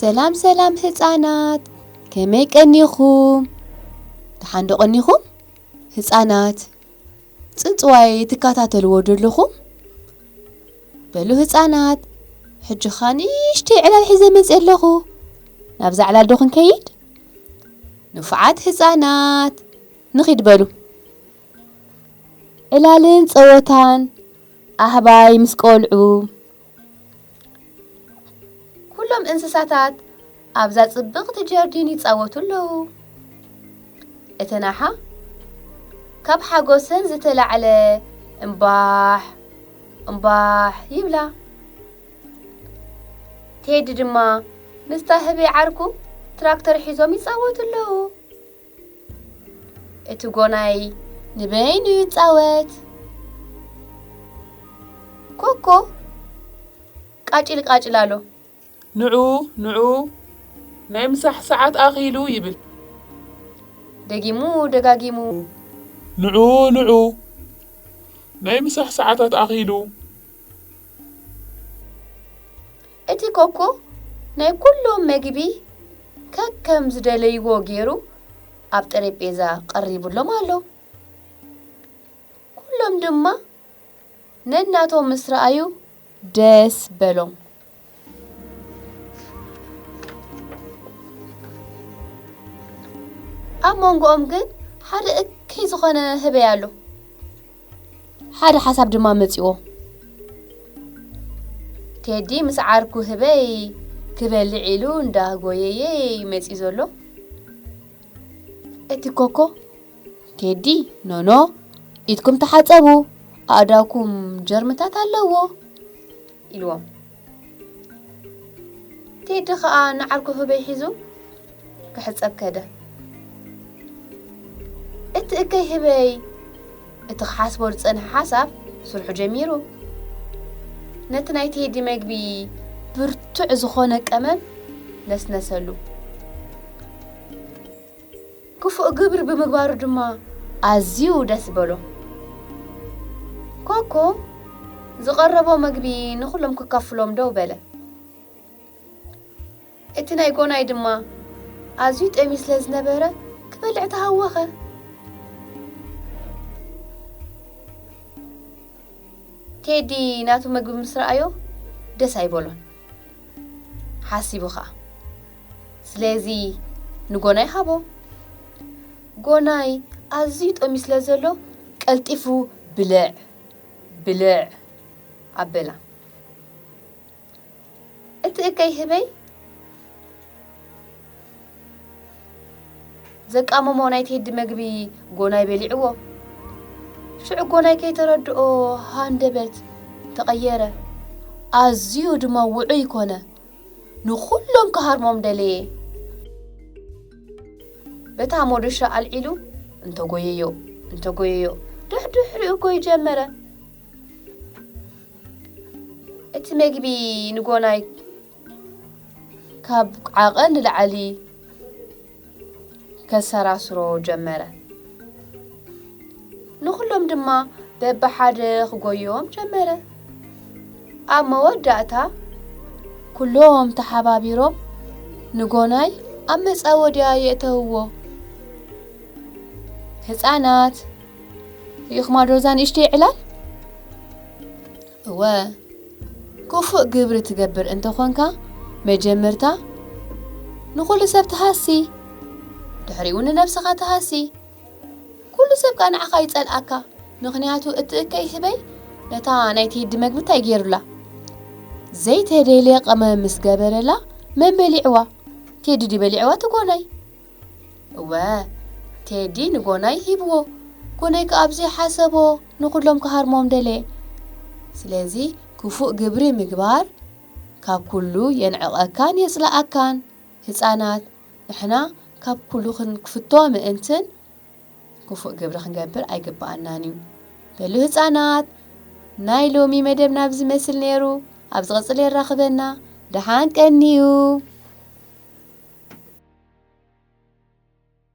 ሰላም ሰላም ህፃናት፣ ከመይ ቀኒኹም? ደሓን ዶ ቀኒኹም? ህፃናት፣ ፅንፅዋይ ትከታተልዎ ዶ ኣለኹም? በሉ ህፃናት፣ ሕጂ ኸኣ ንእሽተይ ዕላል ሒዘ መፅእ ኣለኹ። ናብዛ ዕላል ዶ ክንከይድ? ንፉዓት ህፃናት፣ ንኺድ በሉ። ዕላልን ፀወታን ኣህባይ ምስ ቆልዑ። ኩሎም እንስሳታት ኣብዛ ጽብቕቲ ጀርዲን ይጻወቱ ኣለዉ። እተን ኣሓ ካብ ሓጎሰን ዝተላዕለ እምባሕ እምባሕ ይብላ። ቴዲ ድማ ምስታ ህበይ ዓርኩ ትራክተር ሒዞም ይጻወቱ ኣለዉ። እቲ ጎናይ ንበይኑ ይጻወት። ኮኮ ቃጭል ቃጭል ኣሎ። ንዑ፣ ንዑ፣ ናይ ምሳሕ ሰዓት ኣኺሉ ይብል። ደጊሙ ደጋጊሙ። ንዑ፣ ንዑ፣ ናይ ምሳሕ ሰዓታት ኣኺሉ። እቲ ኮኮ ናይ ኩሎም መግቢ ከከም ዝደለይዎ ገይሩ ኣብ ጠረጴዛ ቀሪቡሎም ኣሎ። ኩሎም ድማ ነናቶም ምስ ረኣዩ ደስ በሎም። ኣብ መንጎኦም ግን ሓደ እከይ ዝኾነ ህበይ ኣሎ። ሓደ ሓሳብ ድማ መጺዎ። ቴዲ ምስ ዓርኩ ህበይ ክበልዕ ኢሉ እንዳጎየየ መጺኡ ዘሎ። እቲ ኮኮ፣ ቴዲ፣ ኖኖ፣ ኢድኩም ተሓጸቡ፣ ኣእዳውኩም ጀርምታት ኣለዎ ኢልዎም። ቴዲ ኸኣ ንዓርኩ ህበይ ሒዙ ክሕጸብ ከደ። እቲ እከይ ህበይ እቲ ክሓስቦ ዝጸንሐ ሓሳብ ስርሑ ጀሚሩ። ነቲ ናይ ቴዲ መግቢ ብርቱዕ ዝኾነ ቀመም ነስነሰሉ። ክፉእ ግብሪ ብምግባሩ ድማ ኣዝዩ ደስ በሎ። ኮኮ ዝቐረቦ መግቢ ንኹሎም ከካፍሎም ደው በለ። እቲ ናይ ጎናይ ድማ ኣዝዩ ጠምዩ ስለ ዝነበረ ክበልዕ ተሃወኸ። ቴዲ ናቱ መግቢ ምስ ረኣዮ ደስ ኣይበሎን። ሓሲቡ ኸኣ ስለዚ ንጎናይ ሃቦ። ጎናይ ኣዝዩ ጠምዩ ስለ ዘሎ ቀልጢፉ ብልዕ ብልዕ ኣበላ። እቲ እከይ ህበይ ዘቃመሞ ናይ ቴዲ መግቢ ጎናይ በሊዕዎ። ሽዑ ጎናይ ከይተረድኦ ሃንደበት ተቐየረ። ኣዝዩ ድማ ውዑይ ኮነ። ንኹሎም ክሃርሞም ደለየ። በታ ሞዶሻ ኣልዒሉ እንተጎየዮ እንተጎየዮ ድሕድሕሪኡ ጎይ ጀመረ። እቲ መግቢ ንጎናይ ካብ ዓቐን ንላዕሊ ከሰራስሮ ጀመረ። ንኹሎም ድማ በብሓደ ክጎይዎም ጀመረ። ኣብ መወዳእታ ኩሎም ተሓባቢሮም ንጎናይ ኣብ መጻወድያ የእተውዎ። ህጻናት፣ ርኢኹማ ዶ እዛ ንእሽተይ ዕላል? እወ፣ ክፉእ ግብሪ ትገብር እንተኾንካ፣ መጀመርታ ንኹሉ ሰብ ትሃሲ፣ ድሕሪኡ ንነብስኻ ትሃሲ። ኩሉ ሰብ ከኣ ንዓኻ ይጸልኣካ፣ ምኽንያቱ እቲ እከይ ህበይ ነታ ናይ ቴዲ መግቢ እንታይ ገይሩላ? ዘይተደልየ ቀመም ምስ ገበረላ መን በሊዕዋ? ቴዲ ድዩ በሊዕዋ እቲ ጎናይ? እወ፣ ቴዲ ንጎናይ ሂብዎ። ጎናይ ከኣ ብዘይሓሰቦ ንኹሎም ክሃርሞም ደለየ። ስለዚ ክፉእ ግብሪ ምግባር ካብ ኩሉ የንዕቐካን የጽልኣካን። ህጻናት፣ ንሕና ካብ ኩሉ ክንክፍቶ ምእንትን ክፉእ ግብሪ ክንገብር ኣይግብኣናን እዩ። በሉ ህጻናት፣ ናይ ሎሚ መደብና ኣብዚ ይመስል ነይሩ። ኣብ ዝቕጽል የራኽበና። ደሓን ቀንዩ።